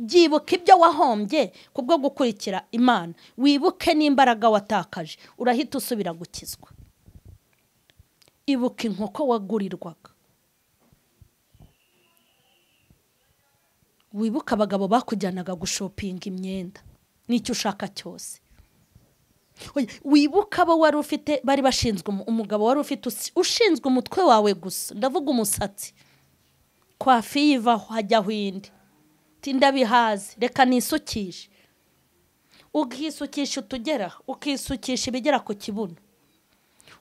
Byibuka ibyo wahombye kubwo gukurikira Imana, wibuke n'imbaraga watakaje, urahita usubira gukizwa. Ibuka inkoko wagurirwaga, wibuke abagabo bakujyanaga gushopinga imyenda n'icyo ushaka cyose, wibuke abo wari ufite bari bashinzwe, umugabo wari ufite ushinzwe umutwe wawe gusa, ndavuga umusatsi, kwafi yivaho hajyaho indi, ndabihaze reka nisukishe, ukisukisha utugera, ukisukisha ibigera ku kibuno,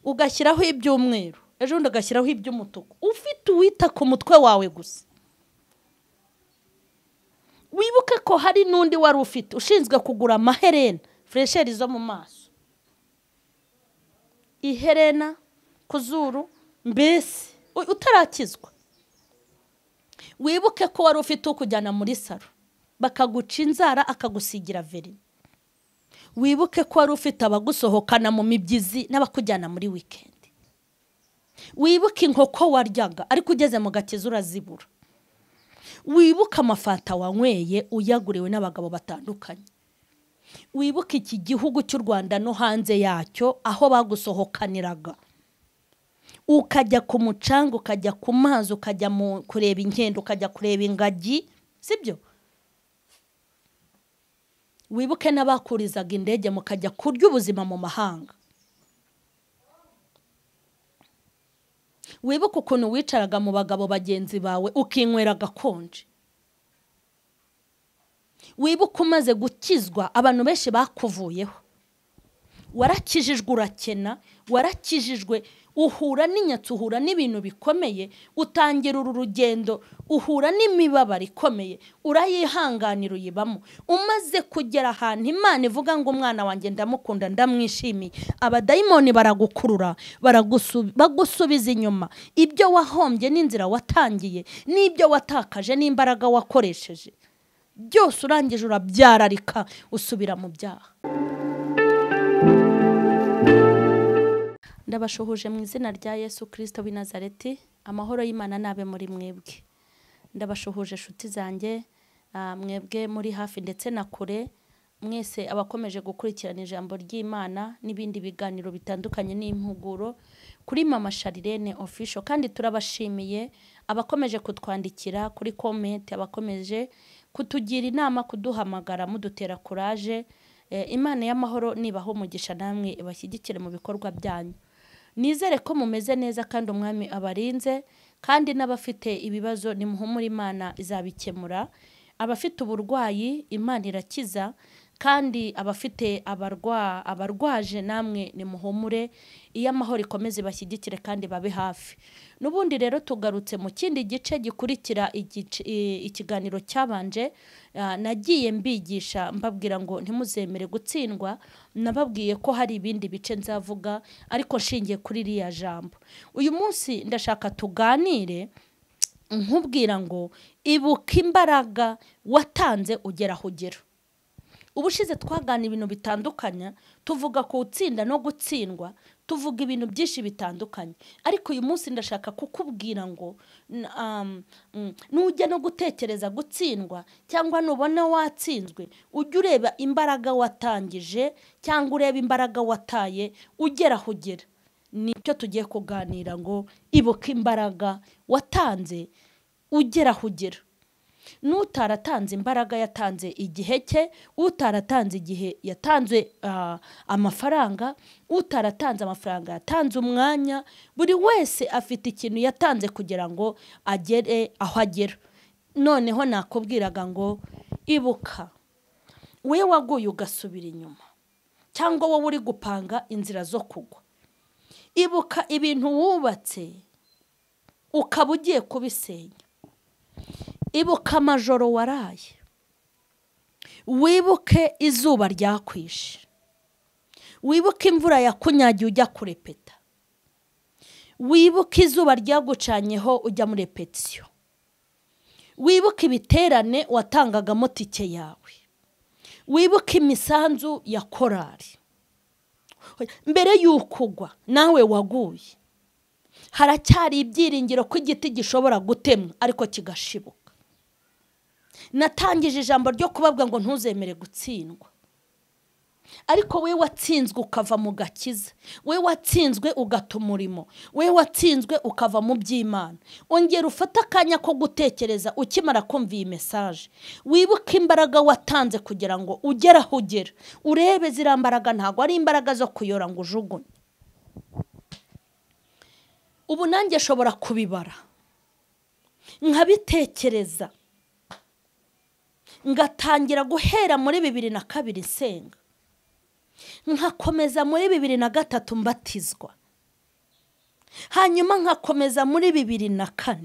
ugashyiraho iby'umweru, ejo bundi ugashyiraho iby'umutuku, ufite uwita ku mutwe wawe gusa. Wibuke ko hari n'undi wari ufite ushinzwe kugura amaherena, furesheri zo mu maso, iherena ku zuru, mbese utarakizwa. Wibuke ko wari ufite ukujyana muri saro bakaguca inzara akagusigira verine. Wibuke ko wari ufite abagusohokana mu mibyizi n'abakujyana muri wikendi. Wibuke inkoko waryaga ariko ugeze mu gakiza urazibura. Wibuke amafanta wanyweye uyaguriwe n'abagabo batandukanye. Wibuke iki gihugu cy'u Rwanda no hanze yacyo aho bagusohokaniraga, ukajya ku mucanga, ukajya ku mazi, ukajya kureba inkende, ukajya kureba ingagi, sibyo? Wibuke n'abakurizaga indege mukajya kurya ubuzima mu mahanga. Wibuke ukuntu wicaraga mu bagabo bagenzi bawe ukinywera agakonje. Wibuke umaze gukizwa abantu benshi bakuvuyeho, warakijijwe urakena, warakijijwe uhura n'inyatsi, uhura n'ibintu bikomeye, utangira uru rugendo uhura n'imibabaro ikomeye, urayihanganira uyibamo. Umaze kugera ahantu Imana ivuga ngo umwana wanjye ndamukunda ndamwishimiye, abadayimoni baragukurura, bagusubiza inyuma. Ibyo wahombye n'inzira watangiye n'ibyo watakaje n'imbaraga wakoresheje byose urangije urabyararika usubira mu byaha. Ndabashuhuje mu izina rya Yesu Kristo w'i Nazareti, amahoro y'Imana nabe muri mwebwe. Ndabashuhuje shuti zanjye, mwebwe muri hafi ndetse na kure, mwese abakomeje gukurikirana ijambo ry'Imana n'ibindi biganiro bitandukanye n'impuguro kuri Mama Charlene Official. Kandi turabashimiye abakomeje kutwandikira kuri comment, abakomeje kutugira inama, kuduhamagara mudutera courage. Imana y'amahoro nibaho umugisha namwe ibashyigikire mu bikorwa byanyu. Nizere ko mumeze neza kandi umwami abarinze, kandi n'abafite ibibazo nimuhumure Imana izabikemura. Abafite uburwayi Imana irakiza, kandi abafite abarwaje namwe nimuhumure, iyo amahoro ikomeze bashyigikire kandi babe hafi. N'ubundi rero tugarutse mu kindi gice gikurikira ikiganiro cyabanje. Nagiye mbigisha mbabwira ngo ntimuzemere gutsindwa, nababwiye ko hari ibindi bice nzavuga ariko nshingiye kuri riya jambo. Uyu munsi ndashaka tuganire nkubwira ngo ibuka imbaraga watanze ugera aho ugera. Ubushize twagana ibintu bitandukanye, tuvuga ku gutsinda no gutsindwa, tuvuga ibintu byinshi bitandukanye, ariko uyu munsi ndashaka kukubwira ngo nujya no gutekereza gutsindwa cyangwa nubona watsinzwe, ujye ureba imbaraga watangije cyangwa ureba imbaraga wataye ugera aho ugera. Nicyo tugiye kuganira ngo ibuka imbaraga watanze ugera aho ugera. N'utaratanze imbaraga yatanze igihe cye, utaratanze igihe yatanze amafaranga, utaratanze amafaranga yatanze umwanya, buri wese afite ikintu yatanze kugira ngo agere aho agera. Noneho nakubwiraga ngo ibuka we waguye ugasubira inyuma, cyangwa wowe uri gupanga inzira zo kugwa. Ibuka ibintu wubatse ukaba ugiye kubisenya. Ibuka amajoro waraye, wibuke izuba ryakwishe, wibuke imvura yakunyagiye ujya kurepeta, wibuke izuba ryagucanyeho ujya muri repetition, wibuke ibiterane watangagamo tike yawe, wibuke imisanzu ya korari. Mbere y'ukugwa nawe waguye, haracyari ibyiringiro ko igiti gishobora gutemwa ariko kigashibuka. Natangije ijambo ryo kubabwa ngo ntuzemere gutsindwa. Ariko we watsinzwe ukava mu gakiza, we watsinzwe ugata umurimo, we watsinzwe ukava mu by'Imana, ongera ufate akanya ko gutekereza ukimara kumva iyi message. Wibuke imbaraga watanze kugira ngo ugere aho ugera, urebe ziriya mbaraga ntabwo ari imbaraga zo kuyora ngo ujugunye. Ubu nanjye nshobora kubibara nkabitekereza, ngatangira guhera muri 2002 nsenga, nkakomeza muri 2003 mbatizwa, hanyuma nkakomeza muri 2004.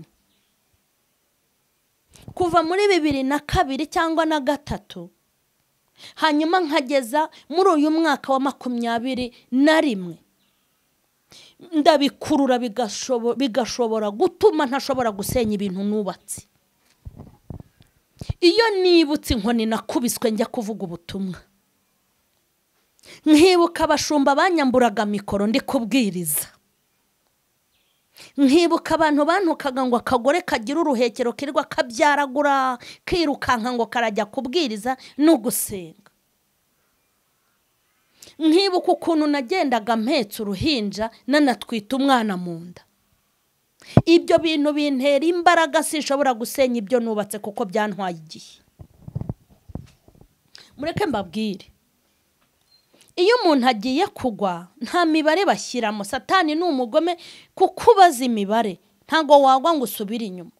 Kuva muri 2002 cyangwa na 3, hanyuma nkageza muri uyu mwaka wa 2021, ndabikurura bigashobora gutuma ntashobora gusenya ibintu nubatse. Iyo nibutse inkoni nakubiswe njya kuvuga ubutumwa, nkibuka abashumba banyamburaga mikoro ndi kubwiriza, nkibuka abantu bantukaga ngo akagore kagira uruhekero kirirwa kabyaragura kirukanka ngo karajya kubwiriza no gusenga, nkibuka ukuntu nagendaga mpetse uruhinja nanatwita umwana mu nda. Ibyo bintu bintera imbaraga, sinshobora gusenya ibyo nubatse kuko byantwaye igihe. Mureke mbabwire, iyo umuntu agiye kugwa nta mibare bashyiramo. Satani ni umugome kuko ubaza imibare ntabwo wagwa ngo usubire inyuma.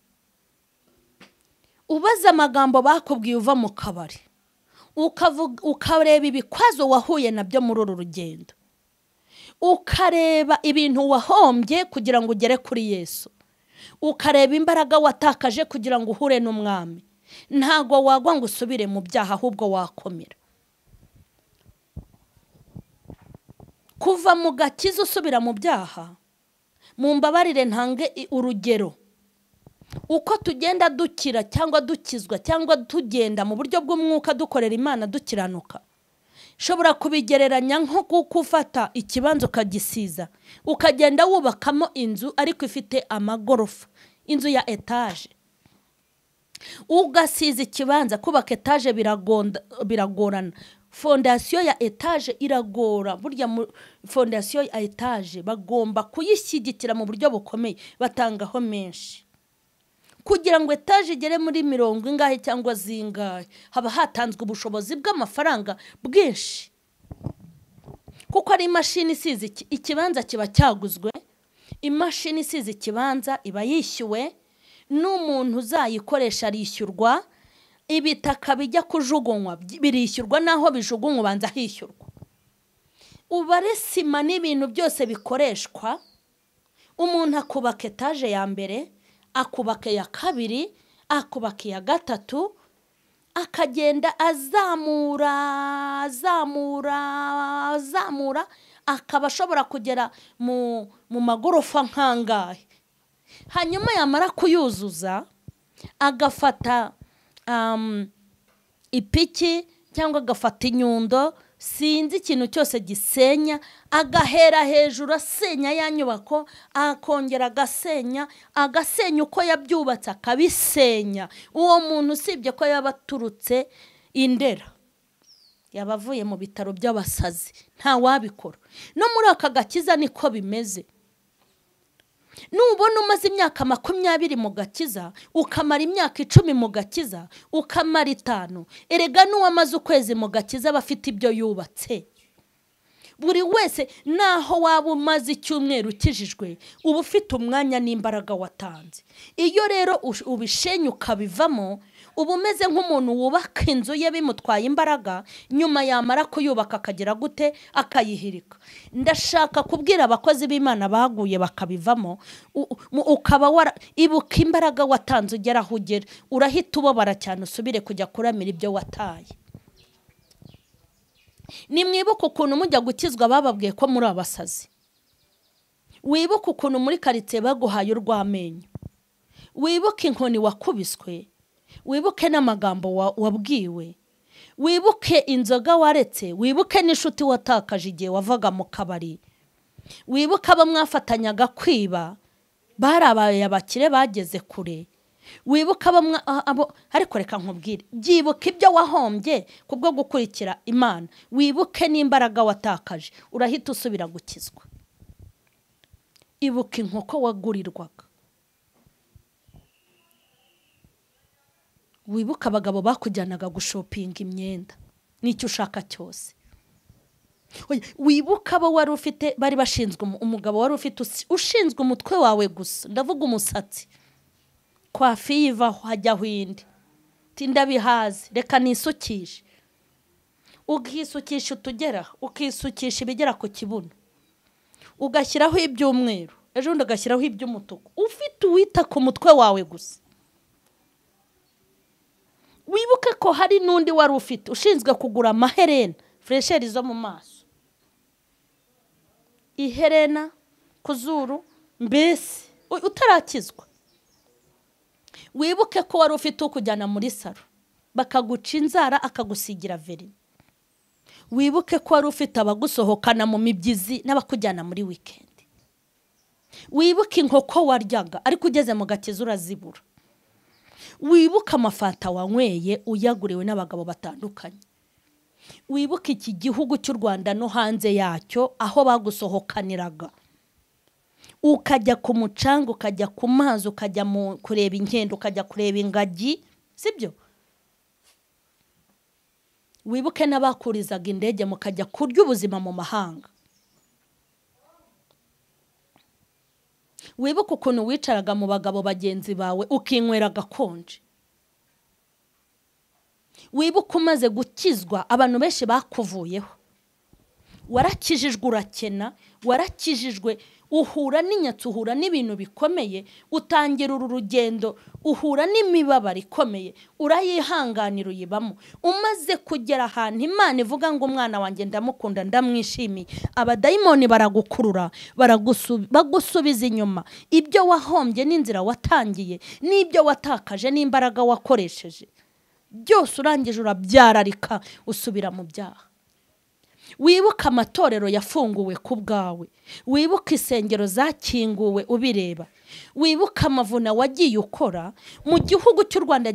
Ubaza amagambo bakubwiye uva mu kabari, ukareba ibikwazo wahuye nabyo muri uru rugendo, ukareba ibintu wahombye kugira ngo ugere kuri Yesu, ukareba imbaraga watakaje kugira ngo uhure n'umwami, ntabwo wagwa ngo usubire mu byaha, ahubwo wakomera. Kuva mu gakiza usubira mu byaha, mumbabarire ntange urugero. Uko tugenda dukira cyangwa dukizwa cyangwa tugenda mu buryo bw'umwuka dukorera Imana dukiranuka, shobora kubigereranya nko gufata ikibanza ukagisiza, ukagenda wubakamo inzu ariko ifite amagorofa, inzu ya etaje. Ugasiza ikibanza, kubaka etaje biragorana. Fondasiyo ya etaje iragora. Burya fondasiyo ya etaje bagomba kuyishyigikira mu buryo bukomeye, batangaho menshi kugira ngo etaje igere muri mirongo ingahe cyangwa zingahe. Haba hatanzwe ubushobozi bw'amafaranga bwinshi, kuko ari imashini isize ikibanza kiba cyaguzwe, imashini isize ikibanza iba yishyuwe, n'umuntu uzayikoresha arishyurwa, ibitaka bijya kujugunywa birishyurwa, naho bijugunywa banza hishyurwa. Ubare sima n'ibintu byose bikoreshwa. Umuntu akubaka etaje ya mbere, akubaka ya kabiri, akubaka iya gatatu, akagenda azamura azamura azamura, akaba ashobora kugera mu magorofa nkangahe. Hanyuma yamara kuyuzuza agafata ipiki cyangwa agafata inyundo, sinzi ikintu cyose gisenya, agahera hejuru asenya ya nyubako, akongera agasenya, agasenya uko yabyubatse akabisenya. Uwo muntu usibye ko yaba aturutse Indera, yaba avuye mu bitaro by'abasazi, nta wabikora. No muri aka gakiza niko bimeze. Nubona umaze imyaka 20 mu gakiza, ukamara imyaka 10 mu gakiza, ukamara 5, erega n'uwamaze ukwezi mu gakiza bafite ibyo yubatse. Buri wese naho waba umaze icyumweru ukijijwe, uba ufite umwanya n'imbaraga watanze. Iyo rero ubishenye ukabivamo, uba umeze nk'umuntu wubaka inzu ye bimutwaye imbaraga, nyuma yamara kuyubaka akagira gute, akayihirika. Ndashaka kubwira abakozi b'Imana baguye bakabivamo, ukaba ibuka imbaraga watanze ugera aho ugera, urahita ubabara cyane usubire kujya kuramira ibyo wataye. Nimwibuka ukuntu mujya gukizwa bababwiye ko muri abasazi. Wibuka ukuntu muri karitsiye baguhaye urw'amenyo. Wibuke inkoni wakubiswe, wibuke n'amagambo wabwiwe, wibuke inzoga waretse, wibuke n'inshuti watakaje igihe wavaga mu kabari, wibuke abo mwafatanyaga kwiba barabaye abakire bageze kure, Wibuke abo, ariko reka nkubwire, byibuka ibyo wahombye kubwo gukurikira Imana, wibuke n'imbaraga watakaje, urahita usubira gukizwa. Ibuka inkoko wagurirwaga, wibuke abagabo bakujyanaga gushopinga imyenda n'icyo ushaka cyose. Wibuke abo wari ufite bari bashinzwe, umugabo wari ufite ushinzwe umutwe wawe gusa, ndavuga umusatsi, kwafi yivaho hajyaho indi, tindabihaze reka nisukishe, ukisukisha utugera, ukisukisha ibigera ku kibuno, ugashyiraho iby'umweru, ejo bundi ugashyiraho iby'umutuku, ufite uwita ku mutwe wawe gusa. Wibuke ko hari n'undi wari ufite ushinzwe kugura amaherena, fresheri zo mu maso, iherena ku zuru, mbese utarakizwa. Wibuke ko wari ufite ukujyana muri saro bakaguca inzara akagusigira verine. Wibuke ko wari ufite abagusohokana mu mibyizi n'abakujyana muri weekend. Wibuke inkoko waryaga ariko ugeze mu gakiza urazibura. Wibuke amafanta wanyweye uyaguriwe n'abagabo batandukanye. Wibuke iki gihugu cy'u Rwanda no hanze yacyo aho bagusohokaniraga, ukajya ku mucanga, ukajya ku mazi, ukajya kureba inkende, ukajya kureba ingagi, sibyo? Wibuke n'abakurizaga indege mukajya kurya ubuzima mu mahanga. Wibuke ukuntu wicaraga mu bagabo bagenzi bawe ukinywera agakonje. Wibuke umaze gukizwa abantu benshi bakuvuyeho, warakijijwe urakena, warakijijwe uhura n'inyatsi, uhura n'ibintu bikomeye, utangira uru rugendo uhura n'imibabaro ikomeye, urayihanganira uyibamo. Umaze kugera ahantu Imana ivuga ngo umwana wanjye ndamukunda ndamwishimiye, abadayimoni baragukurura, bagusubiza inyuma. Ibyo wahombye n'inzira watangiye n'ibyo watakaje n'imbaraga wakoresheje byose urangije urabyararika usubira mu byaha. Wibuke amatorero yafunguwe ku bwawe, wibuke isengero zakinguwe ubireba, wibuke amavuna wagiye ukora mu gihugu cy'u Rwanda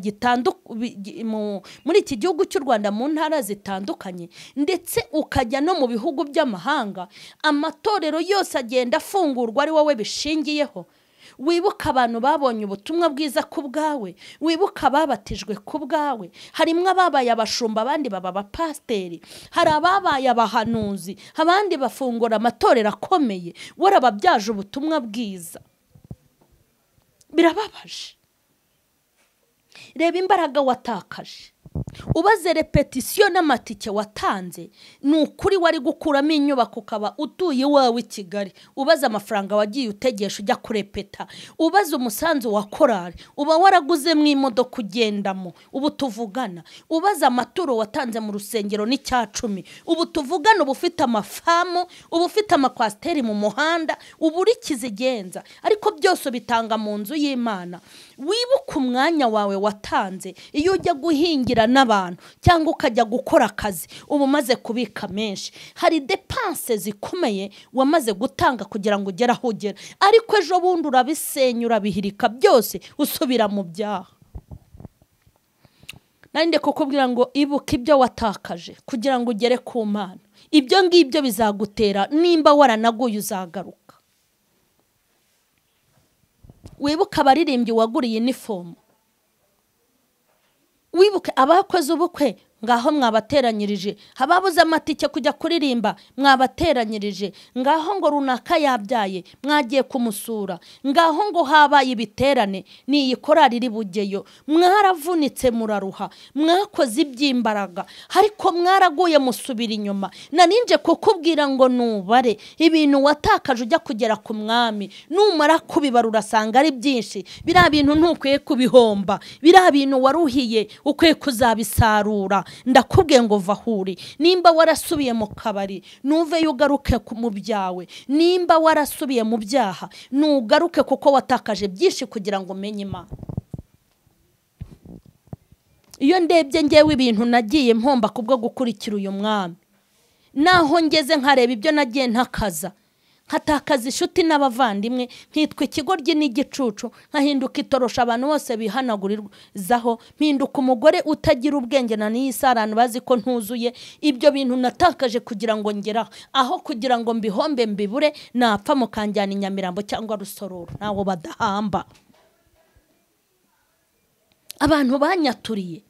muri iki gihugu cy'u Rwanda mu ntara zitandukanye, ndetse ukajya no mu bihugu by'amahanga. Amatorero yose agenda afungurwa ari wowe bishingiyeho. Wibuke abantu babonye ubutumwa bwiza ku bwawe, wibuke ababatijwe ku bwawe, harimo ababaye abashumba, abandi baba abapasiteri, hari ababaye abahanuzi, abandi bafungura amatorero akomeye, warababyaje ubutumwa bwiza. Birababaje. Reba imbaraga watakaje, ubaze repetisiyo n'amatike watanze, ni ukuri wari gukuramo inyubako ukaba utuye iwawe i Kigali. Ubaze amafaranga wagiye utegesha ujya kurepeta, ubaze umusanzu wa korali uba waraguzemo imodoka ugendamo ubu tuvugana, ubaze amaturo watanze mu rusengero n'icya cumi ubu tuvugana, uba ufite amafamu, uba ufite amakwasiteri mu muhanda, uba uri kizigenza, ariko byose ubitanga mu nzu y'Imana. Wibuke umwanya wawe watanze iyo ujya guhingira n'abantu cyangwa ukajya gukora akazi, uba umaze kubika menshi. Hari depanse zikomeye wamaze gutanga kugira ngo ugere aho ugera, ariko ejo bundi urabisenya, urabihirika byose, usubira mu byaha. Nari kukubwira ngo ibuke ibyo watakaje kugira ngo ugere ku Mana. Ibyo ngibyo bizagutera, nimba waranaguye uzagaruka. Wibuke abaririmbyi waguriye inifomu, wibuke abakoze ubukwe ngaho mwabateranyirije, ababuze amatike kujya kuririmba mwabateranyirije, ngaho ngo runaka yabyaye mwagiye kumusura, ngaho ngo habaye ibiterane n'iyi korali iri bugeyo, mwaravunitse muraruha, mwakoze iby'imbaraga, ariko mwaraguye musubira inyuma. Narinje kukubwira ngo nubare ibintu watakaje ujya kugera ku mwami, numara kubibara urasanga ari byinshi. Biriya bintu ntukwiye kubihomba, biriya bintu waruhiye ukwiye kuzabisarura. Ndakubwiye ngo va aho uri, nimba warasubiye mu kabari nuveyo ugaruke mu byawe, nimba warasubiye mu byaha nugaruke, kuko watakaje byinshi kugira ngo umenye Imana. Iyo ndebye ngewe ibintu nagiye mpomba kubwo gukurikira uyu mwami, naho ngeze nkareba ibyo nagiye ntakaza, Nkatakaza inshuti n'abavandimwe, nkitwa ikigoryi n'igicucu, nkahinduka itorosha abantu bose bihanaguririzaho, mpinduka umugore utagira ubwenge na n'iyi bazi ko ntuzuye. Ibyo bintu natakaje kugira ngo ngeraho, aho kugira ngo mbihombe mbibure, napfa mukanjyana i Nyamirambo cyangwa Rusororo, ntawo badahamba. Abantu banyaturiye,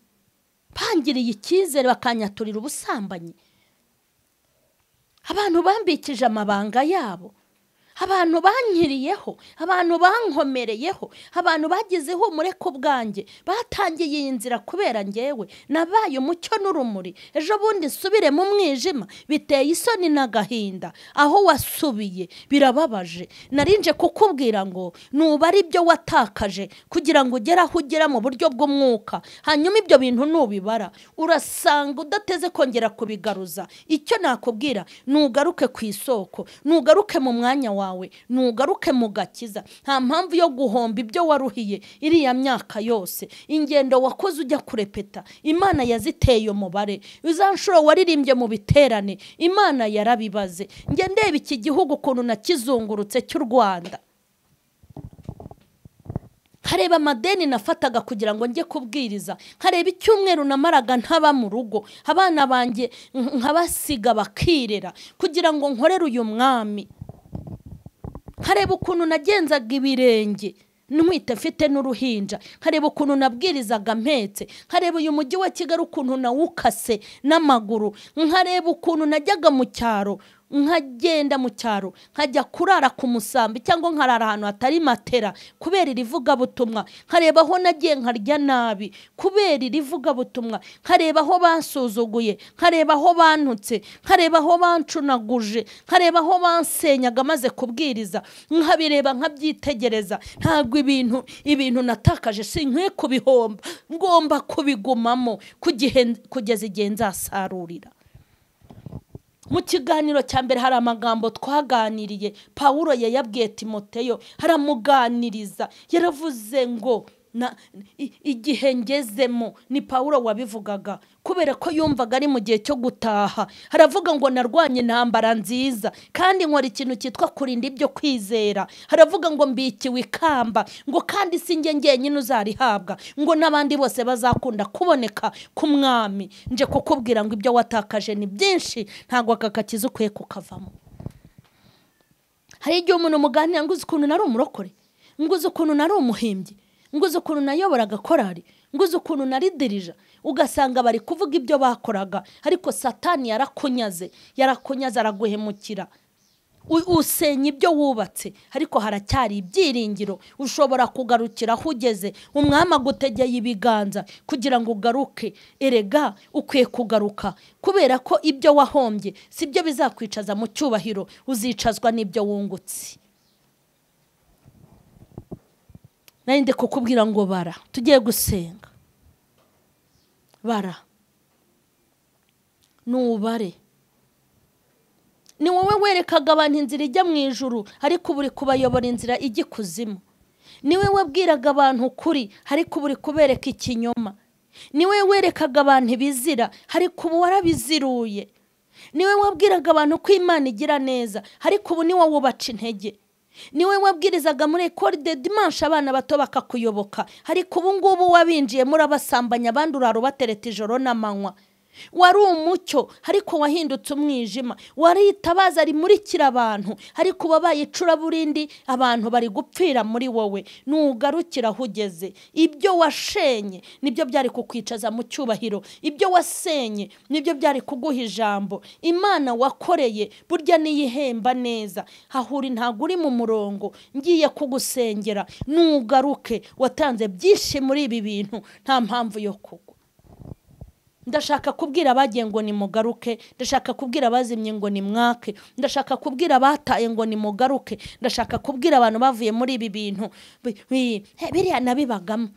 bangiriye icyizere, bakanyaturira ubusambanyi. Abantu bambikije amabanga yabo, abantu bankiriyeho, abantu bankomereyeho, abantu bagize ihumure ku bwanjye, batangiye iyi nzira kubera njyewe nabaye umucyo n'urumuri. Ejo bundi nsubire mu mwijima, biteye isoni n'agahinda. Aho wasubiye birababaje. Narinje kukubwira ngo nuba ari byo watakaje kugira ngo ugere aho ugera mu buryo bw'umwuka, hanyuma ibyo bintu nubibara urasanga udateze kongera kubigaruza. Icyo nakubwira, nugaruke ku isoko, nugaruke mu mwanya wawe, nugaruke mu gakiza. Nta mpamvu yo guhomba ibyo waruhiye iriya myaka yose. Ingendo wakoze ujya kurepeta, Imana yaziteye umubare. Uzanshuro waririmbye mu biterane, Imana yarabibaze. Nge ndeba iki gihugu ukuntu nakizungurutse cy'u Rwanda, nkareba amadeni nafataga kugira ngo njye kubwiriza, nkareba icyumweru namaraga ntaba mu rugo, abana banjye nkabasiga bakirera kugira ngo nkorere uyu mwami. Nkareba ukuntu nagenzaga ibirenge ntwite mfite n'uruhinja, nkareba ukuntu nabwirizaga mpetse, nkareba uyu mujyi wa Kigali ukuntu nawukase n'amaguru, nkareba ukuntu najyaga mu cyaro, nkagenda mu cyaro nkajya kurara ku musambi cyangwa nkarara ahantu hatari matera kubera irivugabutumwa, nkareba aho nagiye nkarya nabi kubera irivugabutumwa, nkareba aho bansuzuguye, nkareba aho bantutse, nkareba aho bancunaguje, nkareba aho bansenyaga maze kubwiriza, nkabireba nkabyitegereza. Ntabwo ibintu natakaje sinkwiye kubihomba, ngomba kubigumamo kugeza igihe nzasarurira. Mu kiganiro cya mbere hari amagambo twaganiriye, Pawulo yayabwiye Timoteyo, haramuganiriza, yaravuze ngo igihe ngezemo. Ni Pawulo wabivugaga kubera ko yumvaga ari mu gihe cyo gutaha. Haravuga ngo narwanye intambara nziza kandi nkora ikintu cyitwa kurinda ibyo kwizera. Haravuga ngo mbikiwe ikamba, ngo kandi si njye njyenyine uzarihabwa, ngo n'abandi bose bazakunda kuboneka ku mwami. Nje kukubwira ngo ibyo watakaje ni byinshi, ntabwo aka gakiza ukwiye kukavamo. Hari igihe umuntu muganira ngo uzi ukuntu nari umurokore, ngo uzi ukuntu nari umuhimbyi, ngo uzi ukuntu nayoboraga korari, ngo uzi ukuntu nari dirija, ugasanga bari kuvuga ibyo bakoraga, ariko Satani yarakunyaze, yarakunyaze araguhemukira. Usenya ibyo wubatse, ariko haracyari ibyiringiro. Ushobora kugarukira aho ugeze, umwami agutegeye ibiganza kugira ngo ugaruke. Erega ukwiye kugaruka kubera ko ibyo wahombye si byo bizakwicaza mu cyubahiro, uzicazwa n'ibyo wungutse. Nari kukubwira ngo bara, tugiye gusenga. Bara, nubare. Ni wowe werekaga abantu inzira ijya mu ijuru, ariko ubu uri kubayobora inzira ijya ikuzimu. Ni wowe wabwiraga abantu ukuri, ariko ubu uri kubereka ikinyoma. Ni wowe werekaga abantu ibizira, ariko ubu warabiziruye. Ni wowe wabwiraga abantu ko Imana igira neza, ariko ubu ni wowe ubaca intege. Ni wowe wabwirizaga muri école de dimanche abana bato bakakuyoboka, ariko ubu ngubu wabinjiye murabasambanya, abandi urara ubatereta ijoro n'amanywa. Wari umucyo ariko wahindutse umwijima, waritabaza rimurikira abantu ariko wabaye icuraburindi, abantu bari gupfira muri wowe. Nugarukira aho ugeze, ibyo washenye nibyo byari kukwicaza mu cyubahiro, ibyo wasenye nibyo byari kuguha ijambo. Imana wakoreye burya niyihemba neza. Hahuri ntabwo uri mu murongo, ngiye kugusengera nugaruke. Watanze byinshi muri ibi bintu, nta mpamvu yo kugwa. Ndashaka kubwira abagiye ngo nimugaruke, ndashaka kubwira abazimye ngo nimwake, ndashaka kubwira abataye ngo nimugaruke, ndashaka kubwira abantu bavuye muri ibi bintu biriya nabibagamo,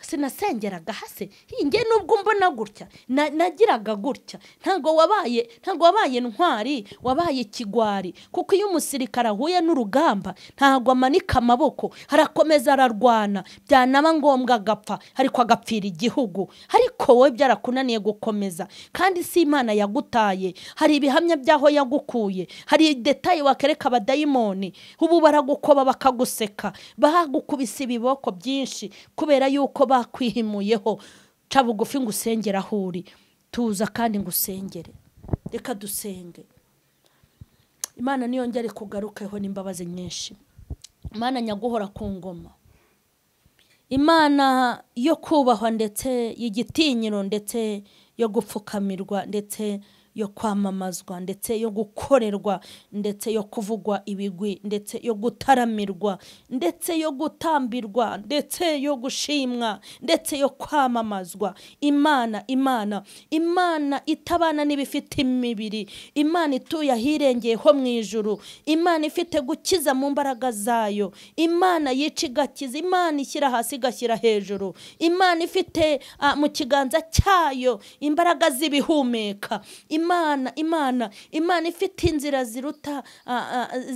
sinasengeraga hase njye nubwo mbona gutya nagiraga gutya. Ntabwo wabaye intwari, wabaye ikigwari. Kuko iyo umusirikare ahuye n'urugamba ntabwo amanika amaboko, harakomeza ararwana, byanaba ngombwa agapfa, ariko agapfira igihugu. Ariko wowe byarakunaniye Ukeneye gukomeza, kandi si Imana yagutaye. Hari ibihamya byaho yagukuye, hari detail wakereka abadayimoni. Ubu baragukoba bakaguseka, bahagukubisa ibiboko byinshi kubera yuko bakwihimuyeho. Ca bugufi ngusengera aho uri, tuza kandi ngusengere. Reka dusenge. Imana niyongere kugarukeho n'imbabazi nyinshi. Imana nyaguhora ku ngoma, Imana yo kubahwa ndetse y'igitinyiro, ndetse yo gupfukamirwa, ndetse yo kwamamazwa, ndetse yo gukorerwa, ndetse yo kuvugwa ibigwi, ndetse yo gutaramirwa, ndetse yo gutambirwa, ndetse yo gushimwa, ndetse yo kwamamazwa. Imana, Imana, Imana itabana n'ibifite imibiri, Imana ituye ahirengeye ho mu ijuru, Imana ifite gukiza mu mbaraga zayo, Imana yica igakiza, Imana ishyira hasi igashyira hejuru, Imana ifite mu kiganza cyayo imbaraga z'ibihumeka, Imana, Imana, Imana ifite inzira ziruta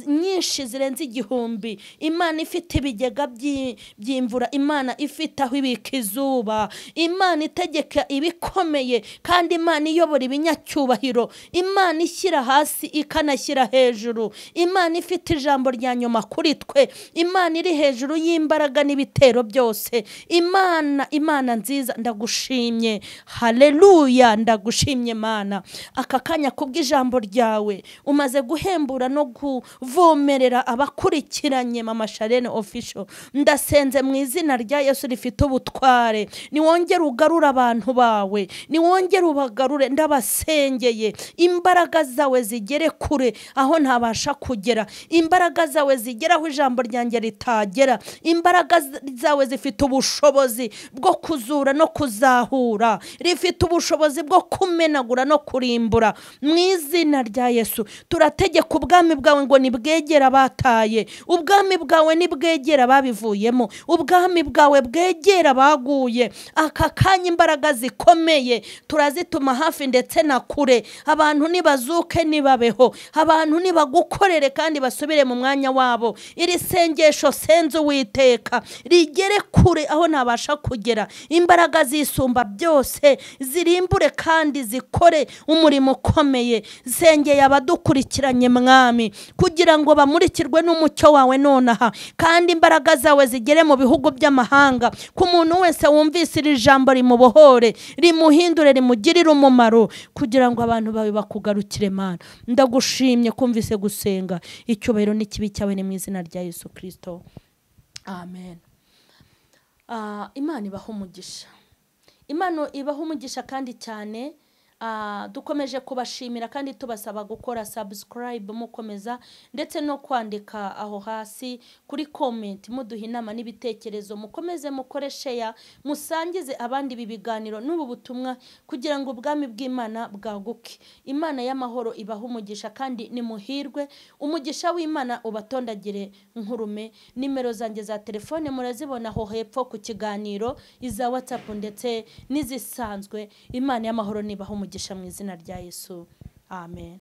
nyinshi zirenze 1000, Imana ifite ibigega by'imvura, Imana ifite aho ibika izuba, Imana itegeka ibikomeye, kandi Imana iyobora ibinyacyubahiro, Imana ishyira hasi ikanashyira hejuru, Imana ifite ijambo rya nyuma kuri twe, Imana iri hejuru y'imbaraga n'ibitero byose. Imana, Imana nziza, ndagushimye. Haleluya, ndagushimye Mana. Aka kanya kubw'ijambo ryawe umaze guhembura no kuvomerera abakurikiranye Mama Charlene Official. Ndasenze mu izina rya Yesu rifite ubutware, niwongere ugarura abantu bawe, niwongere ubagarure. Ndabasengeye, imbaraga zawe zigere kure aho ntabasha kugera, imbaraga zawe zigera aho ijambo ryanjye ritagera, imbaraga zawe zifite ubushobozi bwo kuzura no kuzahura, rifite ubushobozi bwo kumenagura no kurimbura. Mu izina rya Yesu turategeka ubwami bwawe ngo nibwegera abataye, ubwami bwawe nibwegera ababivuyemo, ubwami bwawe bwegera abaguye. Aka kanya imbaraga zikomeye turazituma hafi ndetse na kure. Abantu nibazuke nibabeho, abantu nibagukorere kandi basubire mu mwanya wabo. Iri sengesho senze Uwiteka rigere kure aho ntabasha kugera. Imbaraga zisumba byose zirimbure kandi zikore umurimo ukomeye. Sengeye abadukurikiranye Mwami, kugira ngo bamurikirwe n'umucyo wawe nonaha, kandi imbaraga zawe zigere mu bihugu by'amahanga. Ku muntu wese wumvise iri jambo rimubohore, rimuhindure, rimugirire umumaro, kugira ngo abantu bawe bakugarukire. Mana, ndagushimye kumvise gusenga. Icyubahiro n'ikibi cyawe ni mu izina rya Yesu Kristo, amen. Imana ibaha umugisha, Imana ibaha umugisha kandi cyane. Dukomeje kubashimira kandi tubasaba gukora subscribe mukomeza, ndetse no kwandika aho hasi kuri comment muduha inama n'ibitekerezo. Mukomeze mukore share, musangize abandi ibi biganiro n'ubu butumwa kugira ngo ubwami bw'Imana bwaguke. Imana y'amahoro ibaha umugisha kandi nimuhirwe. Umugisha w'Imana ubatondagire nkurume. Nimero zanjye za telefone murazibona aho hepfo ku kiganiro, iza WhatsApp ndetse n'izisanzwe. Imana y'amahoro nibaha umugisha mu izina rya Yesu, amen.